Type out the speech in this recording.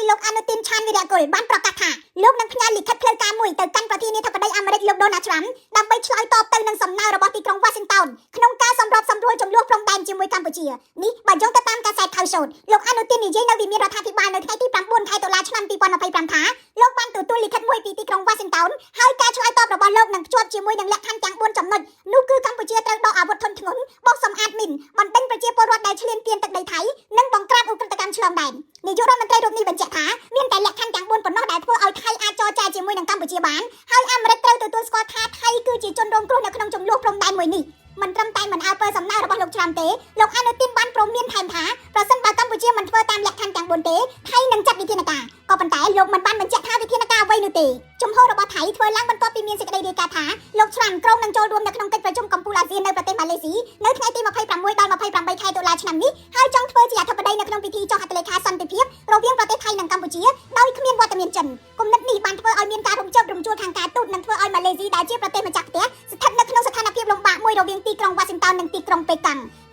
លោកអានុទីនឆានវិរៈគុលបានប្រកាសថាលោកនឹងផ្ញើលិខិតផ្លូវការមួយទៅកាន់ប្រធានាធិបតីអាមេរិកលោកដូណាល់ត្រាំដើម្បីឆ្លើយតបទៅនឹងសំណើរបស់ទីក្រុងវ៉ាស៊ីនតោនក្នុងការសម្របសម្រួលជម្លោះព្រំដែនជាមួយកម្ពុជានេះបើយោងទៅតាមកាសែតខៅសូតលោកអានុទីននិយាយនៅវិមានរដ្ឋាភិបាលនៅថ្ងៃទី9ខែតុលាឆ្នាំ2025ថាលោកបានទទួលលិខិតមួយពីទីក្រុងវ៉ាស៊ីនតោនហើយការឆ្លើយតបរបស់លោកនឹងភ្ជាប់ជាមួយនឹងលក្ខខណ្ឌទាំង4ចំណុចនោះគឺកម្ពុជាត្រូវដកអាវុធធុនធ្ងន់បោសសម្អាតមីនបណ្ដេញប្រជាពលរដ្ឋដែលឈ្លានពានទឹកដីថៃនិងបង្ក្រាបឧក្រិដ្ឋកម្មឆ្លងដែននាយករដ្ឋមន្ត្រីរូបនេះបញ្ជាក់ថាមានតែលក្ខខណ្ឌទាំង4ប៉ុណ្ណោះដែលធ្វើឲ្យថៃអាចចរចាជាមួយនឹងកម្ពុជាបានហើយអាមេរិកត្រូវទទួលស្គាល់ថាថៃគឺជាជនរងគ្រោះនៅក្នុងជម្លោះព្រំដែនមួយនេះមិនត្រឹមតែមិនអើពើសំណើរបស់លោកត្រាំទេលោកអានុទីនបានព្រមានថែមថាប្រសិនបើកម្ពុជាមិនធ្វើតាមលក្ខខណ្ឌទាំង4ទេថៃនឹងចាត់វិធានការក៏ប៉ុន្តែលោកមិនបានបញ្ជាក់ថាវិធានការអ្វីនោះទេជំហររបស់ថៃធ្វើឡើងបន្ទាប់ពីមានសេចក្តីរាយការណ៍ថាលោកត្រាំគ្រោងនឹងចូលរួមនៅក្នុងកិច្ចប្រជុំកំពូលអាស៊ាននៅប្រទេសម៉ាឡេស៊ីនៅថ្ងៃទី26ដល់28ខែតុលាឆ្នាំនេះហើយចង់ធ្វើជាអធិបតីនៅក្នុងពិធីចុះហត្ថលេខាសន្តិភាពរវាងប្រទេសថៃនិងកម្ពុជាដោយគ្មានវត្តមានចិនគំនិតនេះបានធ្វើឲ្យមានការរំជើបរំជួលខាងការទូតនិងធ្វើឲ្យម៉ាឡេស៊ីដែលជាប្រទេសម្ចាស់ផ្ទះស្ថិតនៅក្នុងស្ថានភាពលំបាកមួយរវាងទីក្រុងវ៉ាស៊ីនតោននិងទីក្រុងប៉េកាំង។